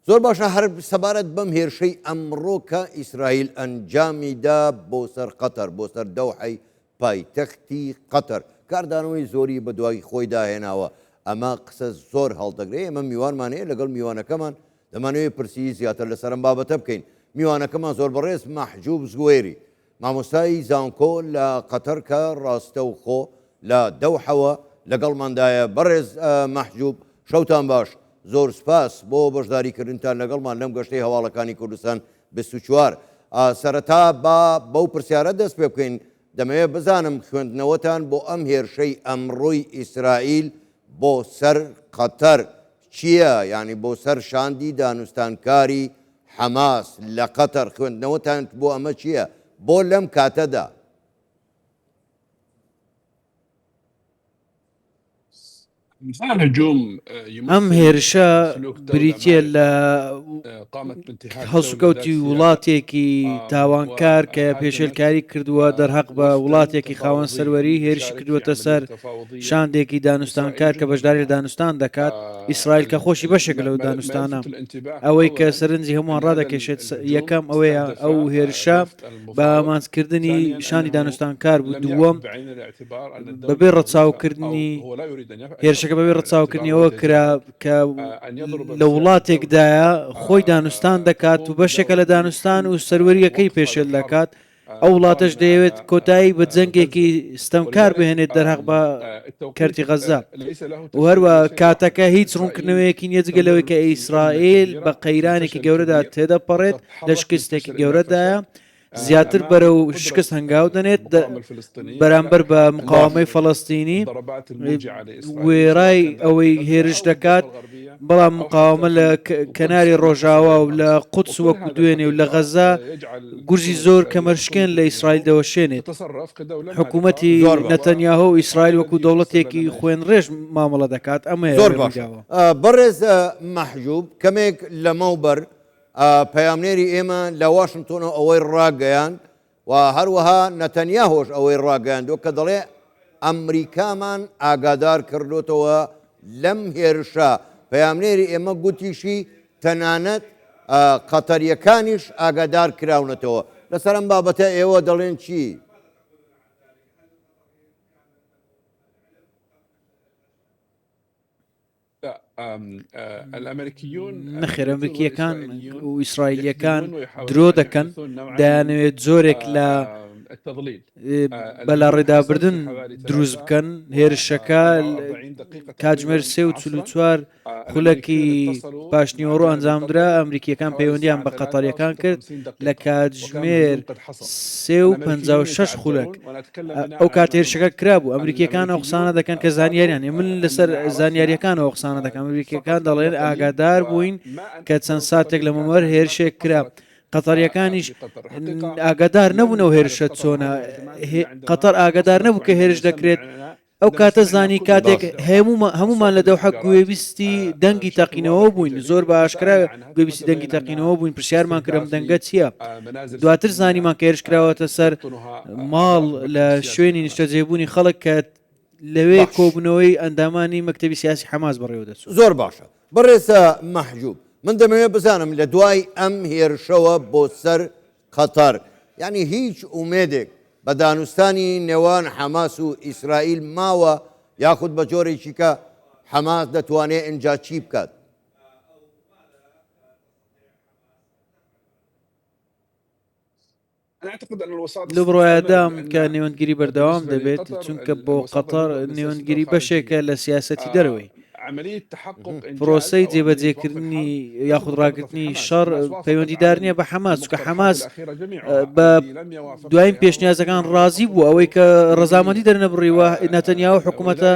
زۆر باشە هەر سەبارەت بەم هێرشەی ئەمڕۆ کە ئیسرائیل ئەنجامی دا بۆ سەر قەتەر، بۆ سەر دەوحەی پایتەختی قەتەر، کاردانەوەی زۆری بەدوای خۆیدا هێناوە، ئەمە قسە زۆر هەڵدەگرێ، ئێمە میوانمان هەیە لەگەڵ میوانەکەمان دەمانەوێت پرسی زیاتر لەسەر ئەم بابەتە بکەین. میوانەکەمان زۆر بەڕێز مەحجوب زوێری، مامۆستای زانکۆ لە قەتەر کە ڕاستەوخۆ لە دەوحەوە لەگەڵماندایە. بەڕێز مەحجوب شەوتان باش، زۆر سوپاس بۆ بەشداریکردنتان لەگەڵمان لەم گەشتەی هەواڵەکانی کوردستان 24. سەرەتا با بەو پرسیارە دەست پێ بکەین، دەمەوێت بزانم خوێندنەوەتان بۆ ئەم هێرشەی ئەمڕۆی ئیسرائیل بۆ سەر قەتەر چییە، یانی بۆ سەر شاندی دانوستانکاری حەماس لە قەتەر، خوێندنەوەتان بۆ ئەمە چییە؟ بۆ لەم کاتەدا؟ ئەم هێرشە بریتییە لە هەڵسوکەوتی وڵاتێکی تاوانکار کە پێشێلکاری کردووە دەرهەق بە وڵاتێکی خاوەن سەروەری هێرشی کردووەتە سەر شاندێکی دانوستانکار کە بەشداری لە دانوستان دەکات، ئیسرائیل کە خۆشی بەشێکە لەو دانوستانە. ئەوەی کە سەرنجی هەمووان ڕادەکێشێت یەکەم ئەوەیە ئەو هێرشە بە ئامانجکردنی شاندی دانوستانکار بوو، دووەم بەبێ ڕەچاوکردنی هێرشەکە بەبێ ڕەچاوکردنی ئەوە کرا کە لە وڵاتێکدایە خۆی دانوستان دەکات و بەشێکە لە دانوستان و سەروەرییەکەی پێشێل دەکات، ئەو وڵاتەش دەیەوێت کۆتایی بە جەنگێکی ستەمکار بهێنێت دەرهەق بە کەرتی غەززە و هەروە کاتەکە هیچ ڕوونکردنەوەیەکی نییە جگە لەوەی کە ئیسرائیل بە قەیرانێکی گەورەدا تێدەپەڕێت لە شکستێکی گەورەدایە زیاتر بەرەو شکست هەنگاو دەنێت بەرامبەر بە مقاومەی فەڵەستینی وێڕای ئەوەی هێرش دەکات بەڵام مقاومە لە کەناری ڕۆژاوا و لە قودس وەکو دوێنێ و لە غەزە گورزی زۆر کەمەرشکێن لە ئیسرائیل دەوەشێنێت. حکوومەتی نەتەنیاهۆ و ئیسرائیل وەکو دەوڵەتێکی خوێنڕێژ مامەڵە دەکات، ئەمەیە زۆر باشە بەڕێز مەحجوب، کەمێک لەمەوبەر پەیامنێری ئێمە لە واشنتۆنەوە ئەوەی ڕاگەیاند و هەروەها نەتەنیاهۆش ئەوەی ڕاگەیاندووە کە دەڵێ ئەمریکامان ئاگادار کردۆتەوە لەم هێرشە، پەیامنێری ئێمە گوتیشی تەنانەت قەتەرییەکانیش ئاگادار کراونەتەوە. لەسەر ئەم بابەتە ئێوە دەڵێن چی؟ نەخێر ئەمریکییەکان و ئیسرائیلییەکان درۆ دەکەن، دەیانەوێت جۆرێک لە بەلاڕێدابردن دروست بکەن، هێرشەکە کاتژمێر 3:44 خولەکی پاشنیوەڕۆ ئەنجامدرا، ئەمریکییەکان پەیوەندییان بە قەتەرییەکان کرد لە کاتژمێر 3:56 خولەک ئەو کات هێرشەکە کرابوو، ئەمریکییەکان ئەو قسانە دەکەن کە زانیاریان هەیە، من لەسەر زانیارییەکانەوە قسانە دەکەم، ئەمریکییەکان دەڵێن ئاگادار بووین کە چەند ساتێک لەمەوبەر هێرشێک کرا، قەتەرییەکانیش ئاگادار نەبوون ئەو هێرشە چۆنە، قەتەر ئاگادار نەبوو کە هێرش دەکرێت، ئەو کاتە زانی کاتێک هەموومان لە دەوحە گوێبیستی دەنگی تەقینەوە بووین، زۆر بە ئاشکرا گوێبیستی دەنگی تەقینەوە بووین، پرسیارمان کرد ئەم دەنگە چییە؟ دواتر زانیمان کە هێرش کراوەتە سەر ماڵ لە شوێنی نیشتەجێبوونی خەڵک کە لەوێ کۆبوونەوەی ئەندامانی مەکتەبی سیاسی حەماس بەڕێوەدەچوو. زۆر باشە بەڕێز مەحجوب، من دەمەوێت بزانم لە دوای ئەم هێرشەوە بۆ سەر قەتەر، یانی هیچ ئومێدێک بە دانوستانی نێوان حەماس و ئیسرائیل ماوە یاخود بە جۆرێکی کە حەماس دەتوانێت ئینجا چی بکات؟ لەو بڕوایەدام کە نێوەندگیری بەردەوام دەبێت، چونکە بۆ قەتەر نێوەندگیری بەشێکە لە سیاسەتی دەرەوەی. پرۆسەی جێبەجێکردنی یاخود ڕاگرتنی شەڕ پەیوەندیدار نییە بە حەماس، چونکە حەماس بە دوایین پێشنیازەکان ڕازی بوو، ئەوەی کە ڕەزامەندی دەرنەبڕیوە نەتەنیاهۆ حکوومەتە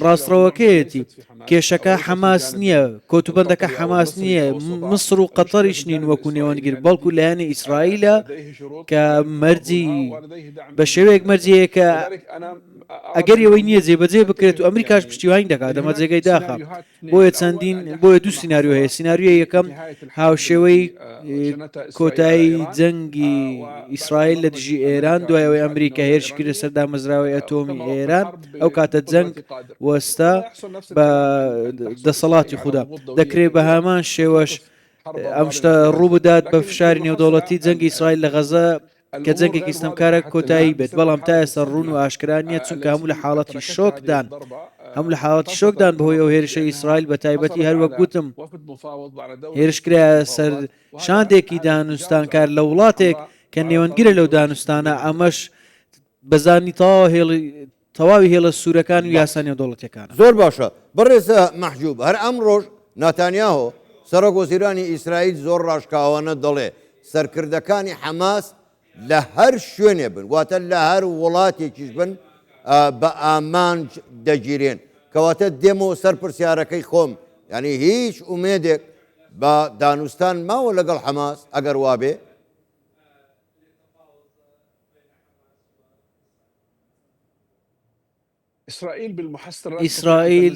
ڕاستڕەوەکەیەتی. کێشەکە حەماس نییە، کۆتوبەندەکە حەماس نییە، میسر و قەتەریش نین وەکو نێوەندگیر، بەڵکو لایەنی ئیسرائیلە کە مەرجی بە شێوەیەک مەرجی هەیە کە. ئەگەری ئەوەی نییە جێبەجێ بکرێت و ئەمریکاش پشتیوانی دەکات، ئەمە جێگەی داخە. بۆیە چەندین بۆیە دوو سیناریۆ هەیە، سیناریۆی یەکەم هاوشێوەی کۆتایی جەنگی ئیسرائیل لە دژی ئێران دوای ئەوەی ئەمریکا هێرشی کردە سەر دامەزراوەی ئەتۆمی ئێران، ئەو کاتە جەنگ وەستا بە دەسەڵاتی خودا. دەکرێت بە هەمان شێوەش ئەم شتە ڕووبدات بە فشاری نێودەوڵەتی جەنگی ئیسرائیل لە غەزە کە جەنگێکی ستەمکارە کۆتایی بێت، بەڵام تا ئێستا ڕوون و ئاشکرا نییە، چونکە هەموو لە حاڵەتی شۆکدان، هەموو لە حاڵەتی شۆکدان بەهۆی ئەو هێرشەی ئیسرائیل، بە تایبەتی هەروەک گوتم هێرش کرایە سەر شاندێکی دانوستانکار لە وڵاتێک کە نێوەندگرە لەو دانوستانە، ئەمەش بەزانی تەواو هێڵی تەواوی هێڵە سوورەکان و یاسا نێودەوڵەتیەکانە. زۆر باشە بەڕێز مەحجوب، هەر ئەمڕۆش ناتانیاهۆ سەرۆک وەزیرانی ئیسرائیل زۆر ڕاشکاوانە دەڵێ سەرکردەکانی حەماس لە هەر شوێنێ بن واتە لە هەر وڵاتێکیش بن بە ئامانج دەگیرێن. کەواتە دێمەوە سەر پرسیارەکەی خۆم یانی هیچ ئومێدێک بە دانوستان ماوە لەگەڵ حەماس ئەگەر وابێ؟ ئیسرائیل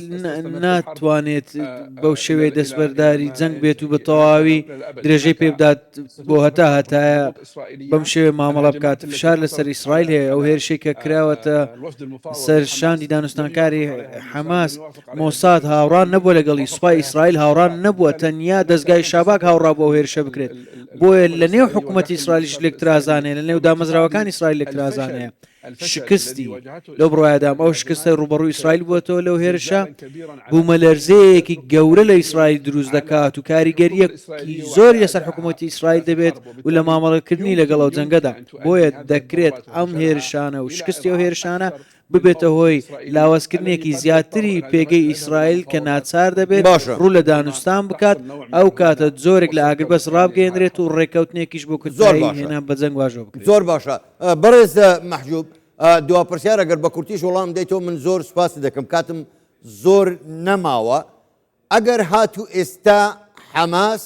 ناتوانێت بەو شێوەیە دەستبەرداری جەنگ بێت و بە تەواوی درێژەی پێ بدات بۆ هەتا هەتایە بەم شێوەیە مامەڵە بکات. فشار لەسەر ئیسرائیل هەیە، ئەو هێرشەی کە کراوەتە سەر شاندی دانوستانکاری حەماس، مۆساد هاوڕا نەبووە لەگەڵی، سوپای ئیسرائیل هاوڕا نەبووە، تەنیا دەزگای شاباک هاوڕا بووە ئەو هێرشە بکرێت. بۆیە لەنێو حکومەتی ئیسرائیلیش لێکترازان هەیە، لەنێو دامەزراوەکانی ئیسرائیل لێکترازان هەیە. شکستی، لەو بڕوایەدام ئەو شکستەی ڕووبەڕووی ئیسرائیل بووەتەوە لەو هێرشە، بوومەلەرزەیەکی گەورە لە ئیسرائیل دروست دەکات و کاریگەرییەکی زۆری لەسەر حکوومەتی ئیسرائیل دەبێت و لە مامەڵەکردنی لەگەڵ ئەو جەنگەدا. بۆیە دەکرێت ئەم هێرشانە و شکستی ئەو هێرشانە ببێتە هۆی لاوازکردنێکی زیاتری پێگەی ئیسرائیل کە ناچار دەبێت باشە. ڕوو لە دانوستان بکات، ئەو کاتە جۆرێک لە ئاگربەست ڕابگەیەنرێت و ڕێککەوتنێکیش بۆ زۆر کۆتایی باشە. هێنان بە جەنگ واژۆ بکرێت. زۆر باشە بەڕێز مەحجوب دوا پرسیار ئەگەر بە کورتیش وەڵام دەیتەوە من زۆر سوپاست دەکەم کاتم زۆر نەماوە ئەگەر هاتوو ئێستا حەماس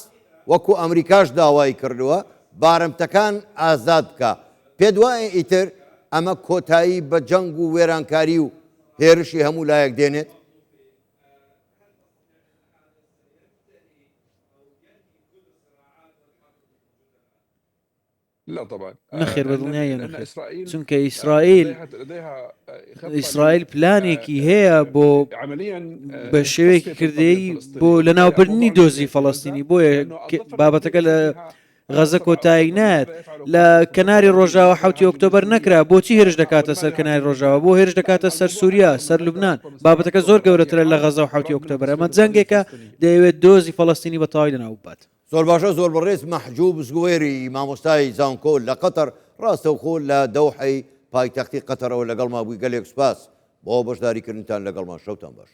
وەکو ئەمریکاش داوای کردووە بارمتەکان ئازاد بکا پێت وایە ئیتر ئەمە کۆتایی بە جەنگ و وێرانکاری و هێرشی هەموو لایەک دێنێت؟ نەخێر بە دڵنیاییەوە نەخێر چونکە ئیسرائیل ئیسرائیل پلانێکی هەیە بۆ بە شێوەیەکی کردەیی بۆ لەناوبردنی دۆزی فەڵەستینی بۆیە بابەتەکە لە غەزە کۆتایی نایەت لە کەناری ڕۆژاوە حوتی ئۆکتۆبەر نەکرا بۆچی هێرش دەکاتە سەر کەناری ڕۆژاوە بۆ هێرش دەکاتە سەر سووریا سەر لوبناان بابەتەکە زۆر گەورەترە لە غەزە و حوتی ئۆکتۆبەر ئەمە جەنگێکە دەیەوێت دۆزی فەڵەستینی بە تەواوی لەناو ببات. زۆر باشە زۆر بەڕێز مەحجوب زگوێری مامۆستای زانکۆ لە قەتەر ڕاستەوخۆ لە دەوحەی پایتەختی قەتەرەوە لەگەڵما بووی گەلێک سوپاس بۆ بەشداریکردنتان لەگەڵمان شەوتان باش.